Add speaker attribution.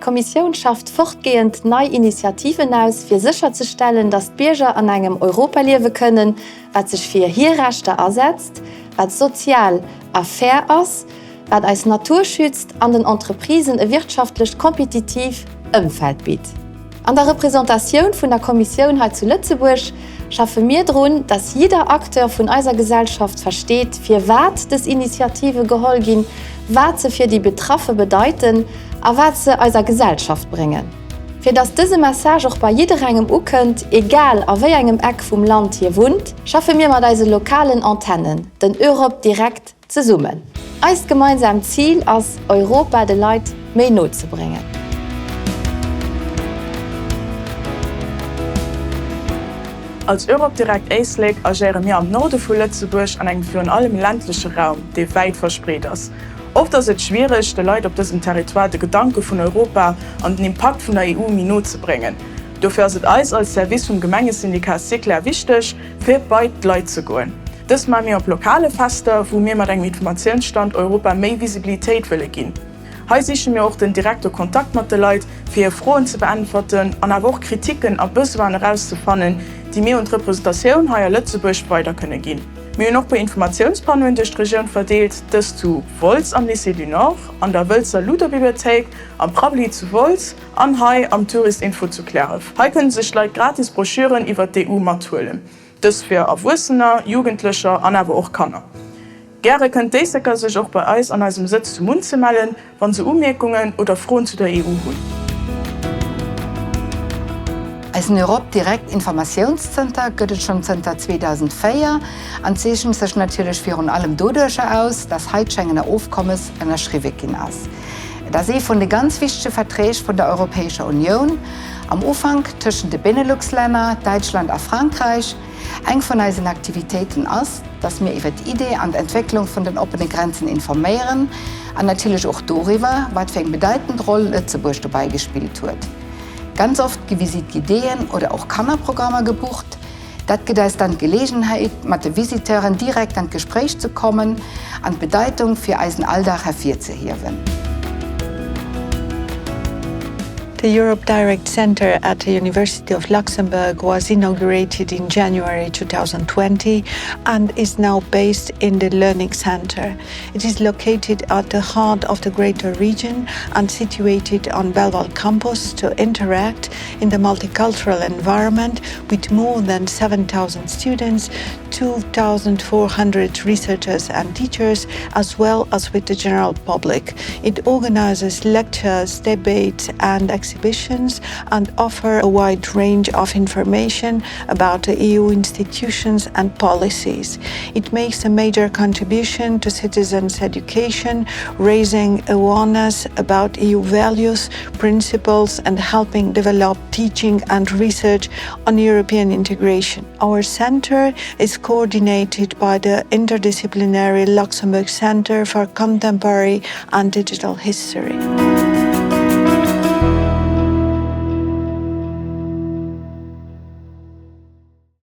Speaker 1: D'Kommissioun schafft fortgehend nei Initiativen aus, fir sécherzestellen, datt d'Bierger an engem Europa liewe kënnen, wat sech fir hir Rechter asetzt, wat sozial a fair ass, wat eis Natur schützt an den Entreprisen e wirtschaftlecht kompetitiiv Ëmfeld bitt. An der Representatioun vun der Kommissioun hei zu Lëtzebuerg schaffe mir drun, dass jidder Acteur vun eiser Gesellschaft versteet, firwat dës Initiative geholl ginn, wat se fir déi Betraffe bedeiten a wat se eiser Gesellschaft bréngen. Fir dass dëse Message och bei jidderengem ukënnt, egal a wéi engem Eck vum Land hie wunnt, schaffe mir mat eise lokalen Antennen, den Europe Direct, Zesummen. Eist gemeinsaamt Zil ass, Europa de Leit méi no ze bréngen.
Speaker 2: Als Europe Direct Éislek agéiere mir am Norde vu Lëtzebuerg an engem virun allem ländleche Raum, dee wäit verspreet ass. Oft ass et schwiereg, de Leit op dësem Territoire de Gedanke vun Europa an den Impakt vun der EU méi no ze bréngen. Dofir ass et eis als Service vum Gemengesyndicat SICLER wichteg, fir bei d'Leit ze goen. Dëst maache mir op lokale Fester, wou mir mat engem Informatiounsstand Europa méi Visibilitéit wëlle ginn. Hei siche mir och den direkte Kontakt mat de Leit, fir hir Froen ze beäntwerten an awer och Kritiken a Besoinen erauszefannen, déi mir un d'Representatioun hei a Lëtzebuerg weider kënne ginn. Mir hunn och puer Informatiounspannoen duerch d'Regioun verdeelt, dëst zu Wolz am Lycée du Nord, an der Wëlzer Ludobibliothéik, am Prabbeli zu Wolz an hei am Tourist Info zu Cliärref. Hei kënne sech d'Leit gratis Broschüren iwwert d'EU mathuelen. Dës fir Erwuessener, Jugendlecher an awer och Kanner. Gäre kënnt d'Éiseker sech och bei eis an eisem Sëtz zu Munze mellen, wann se Umierkungen oder Froen zu der EU hunn.
Speaker 3: Eisen Europe Direct Informatiounszënter gëtt et schonn zënter 2004 an zeechent sech natierlech virun allem doduercher aus, dass hei d'Schengener Ofkommes ënnerschriwwe ginn ass. Et ass ee vun de ganz wichtege Verträg vun der Europäescher Unioun, am Ufank tëschent de Benelux-Länner, Däitschland a Frankräich. Eng vun eisen Aktivitéiten ass, dass mir iwwer d'Idee an d'Entwécklung vun den oppene Grenzen informéieren an natierlech och doriwwer, wat fir eng bedeitend Roll Lëtzebuerg dobäi gespillt huet. Ganz oft gi Visite guidéeën oder och Kannerprogrammer gebucht. Dat gëtt eis dann d'Geleegenheet, mat de Visiteuren direkt an d'Gespréich ze kommen an d'Bedeitung fir eisen Alldag ervirzehiewen.
Speaker 4: The Europe Direct Center at the University of Luxembourg was inaugurated in January 2020 and is now based in the Learning Center. It is located at the heart of the greater region and situated on Belval campus to interact in the multicultural environment with more than 7,000 students, 2,400 researchers and teachers, as well as with the general public. It organizes lectures, debates and exhibitions and offer a wide range of information about the EU institutions and policies. It makes a major contribution to citizens' education, raising awareness about EU values, principles and helping develop teaching and research on European integration. Our center is coordinated by the interdisciplinary Luxembourg Center for Contemporary and Digital History.